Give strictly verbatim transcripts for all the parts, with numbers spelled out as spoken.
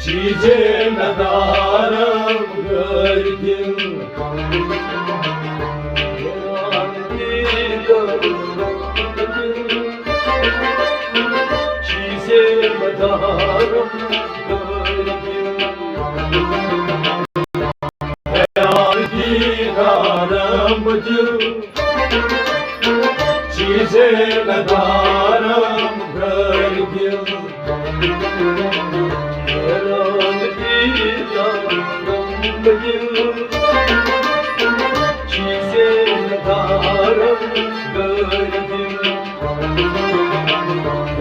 چیزے ندارم گردن۔ چیزے ندارم گردن۔ حیران دیدارم دل، چیزے ندارم گردن۔ حیران دیدارم دل، چیزے ندارم گردن۔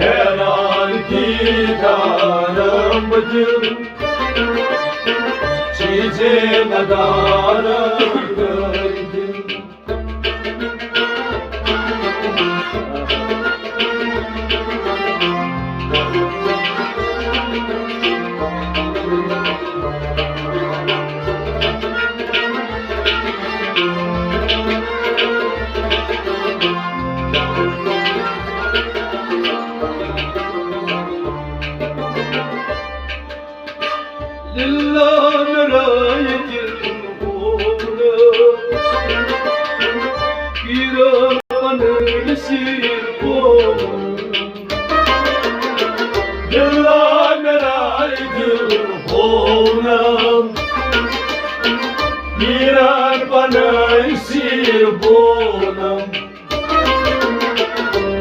حیران دیدارم دل، چیزے ندارم گردن۔ للہ میرا یہ دل بولا، پیرا پنر سیر بولا۔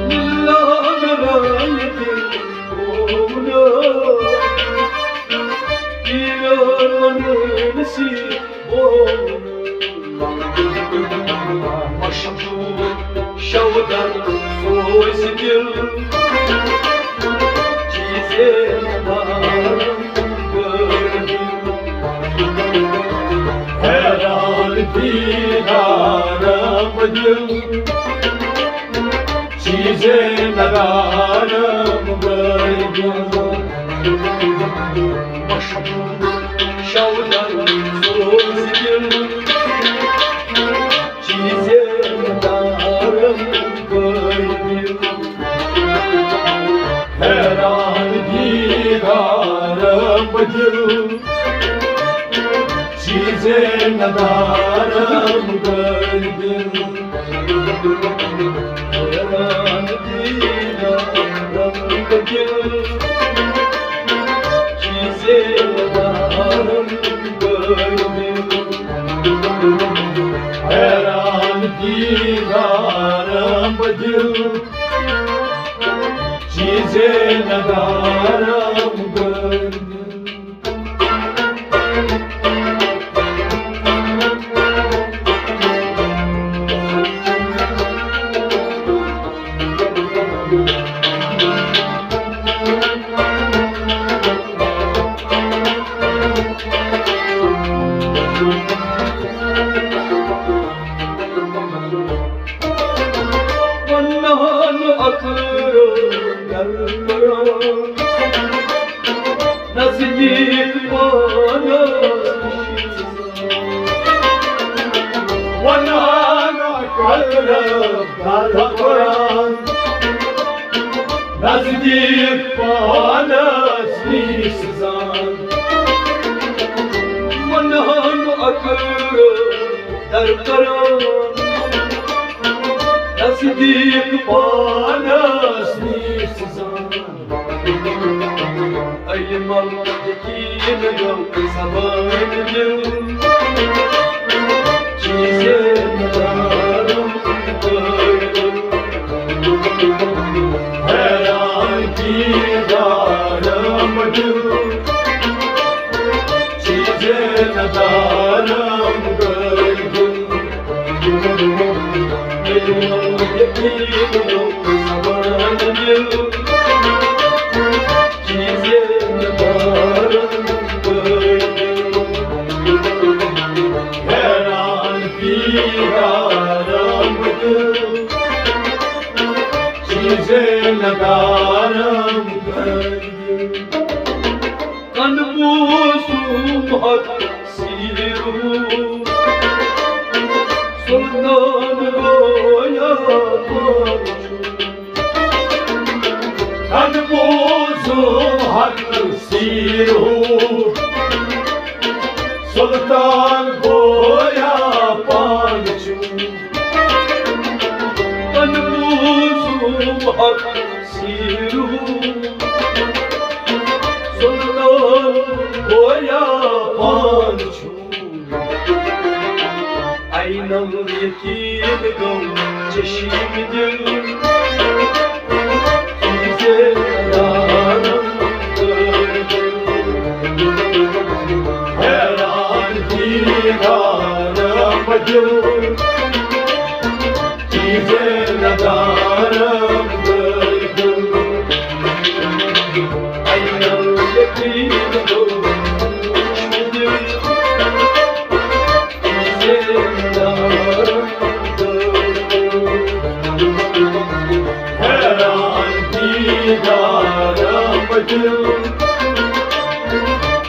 للہ میرا یہ دل بولا، پیرا پنر سیر بولا۔ شودر سوز دل، چیزے حیران دیدارم دل، چیزے ندارم گردن۔ مشغول شودر سوز دل، چیزے ندارم گردن۔ حیران دیدارم دل، چیزے ندارم گردن۔ حیران دیدارم دل، چیزے ندارم گردن۔ حیران دیدارم دل، چیزے ندارم گردن۔ ونان اکھر در کران، نزدیک پانس۔ ونان اکھر در کران، نزدیک پانس نی سزان۔ ونان اکھر در کران، نزدیک پانس نی سزان۔ علم یقین گو زبان دل، چیزے ندارم گردن۔ حیران دیدارم دل، چیزے ندارم گردن۔ علم یقین گو زبان دل، چیزے ندارم گردن۔ حیران دیدارم دل، چیزے ندارم گردن۔ کن بوزم حق سیرو، سلطان گویا پانچو۔ کن بوزم سلطان گویا پان چھُ۔ تن بوٗزُم حق سیٖرُ۔ سلطان گویا پان چھُ۔ عینم یقین گم چشم دل۔ حیران دیدارم دل، چیزے ندارم دل۔ عینم یقین گم چشم دل۔ حیران دیدارم دل،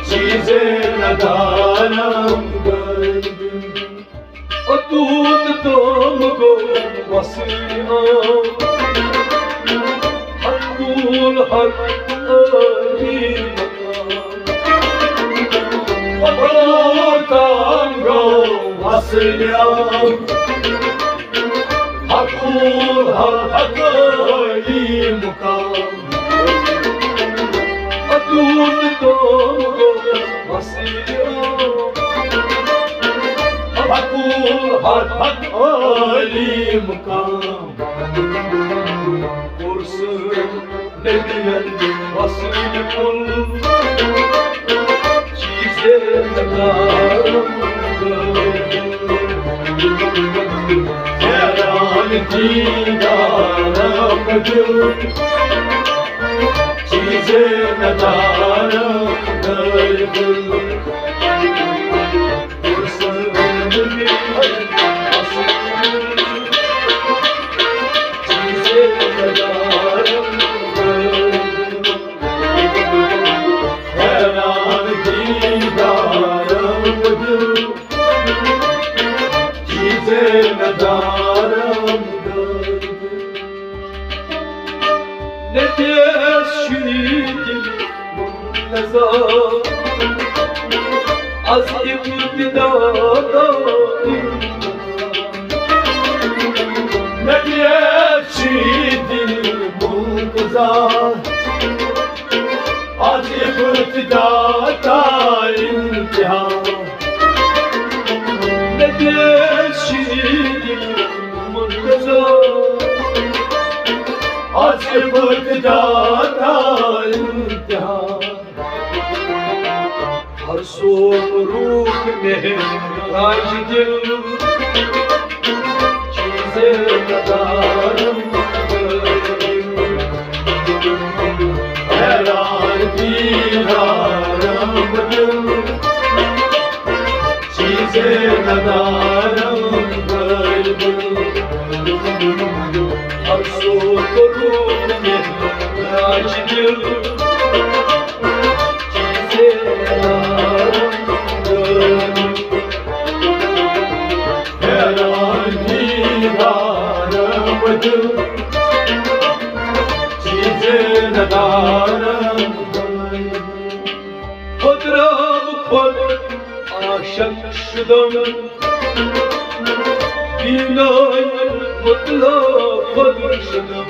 چیزے ندارم دل۔ اوٚتوٗت تام گوٚو وصل عام، حقول حق عٲلی مقام۔ اوٚتوٗت تام گوٚو وصل عام، حقول حق عٲلی مقام۔ اوٚتوٗت تام گوٚو وصل عام، حقول حق عٲلی مقام۔ کوٚر سٲنۍ نبیَن وصل کُن چیٖزے ندارم۔ حیران دیدارم دل، چیزے ندارم دل۔ حیران دیدارم دل، چیزے ندارم دل۔ نتیش شیدی نظر از ابتدا تا انتها۔ نتیش شیدی منتظر از ابتدا تا انتها۔ نتیش شیدی منتظر از ابتدا تا انتها۔ ہر صبح روح معراج دل، چیزے ندارم۔ حیران دیدارم دل، چیزے ندارم غالباً۔ ہر صبح روح معراج دل، چیزے ندارم غالباً۔ حیران دیدارم دل، چیزے ندارم غالباً۔ خود را خود عاشق شدم، بینای مطلق خود شدم.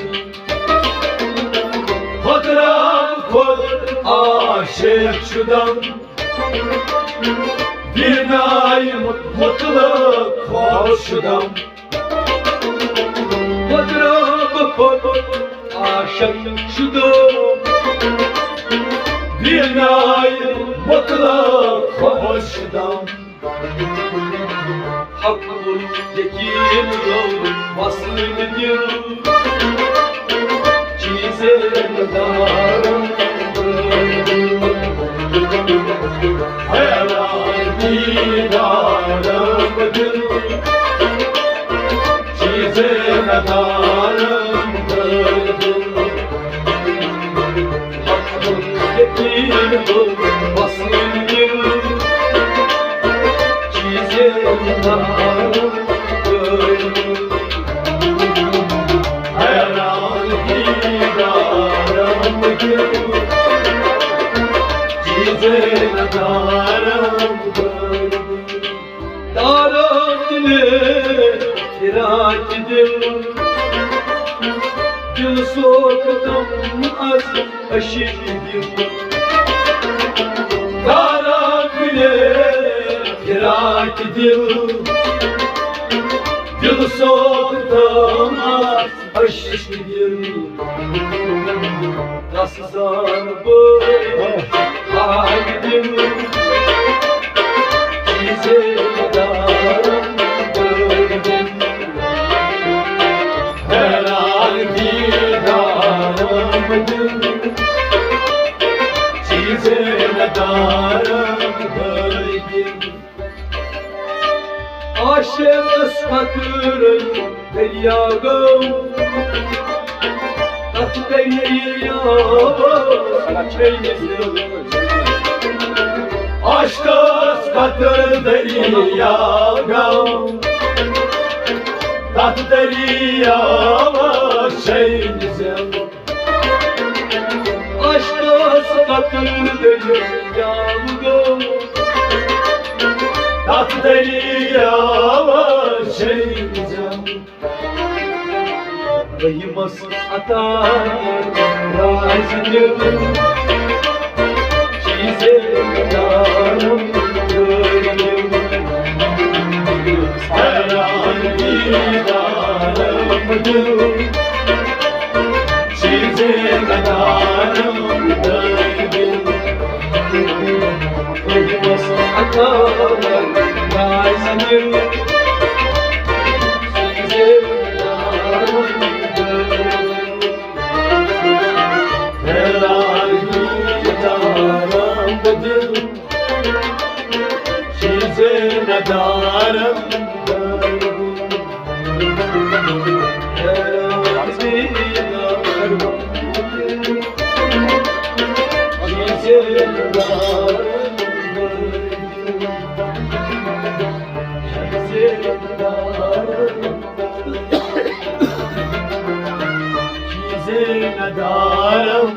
خود را خود عاشق شدم، بینای مطلق خود شدم. خود را به خود عاشق شدم، بینای مطلق خود شدم. حق یقین رو وصل دل، چیزے ندارم. حیران دیدارم دل، چیزے ندارم دل. حق یقین رو وصل دل، چیزے ندارم دل. حیران دیدارم دل، چیزے دارم دارم دارم دل، فراق دل، دل سوختم از عشق دل. دارم دل، فراق دل، دل سوختم از عشق دل. کس زان بہٕ حال دِل، چیٖزے دارم دل. حیران دیدارم دل، چیٖزے دارم دل. عاشقس خٲطرٕ دریا گوٚو، تتھ دریاوس چھٔلۍ زِ. عاشقس خٲطرٕ دریا گوٚو، تتھ دریاوس چھٔلۍ زِ. عاشقس خٲطرٕ دریا گوٚو، تتھ دریاوس چھٔلۍ زِ. رحیمس عطا راز دِل، چیٖزے دارم دل. حیران دیدارم دل، چیٖزے دارم دل. رحیمس عطا راز دِل، چیٖزے دارم دل. حیران دیدارم دل، چیٖزے ندارم دل. حیران دیدارم دل، چیٖزے ندارم دل. چیٖزے ندارم دل، چیٖزے ندارم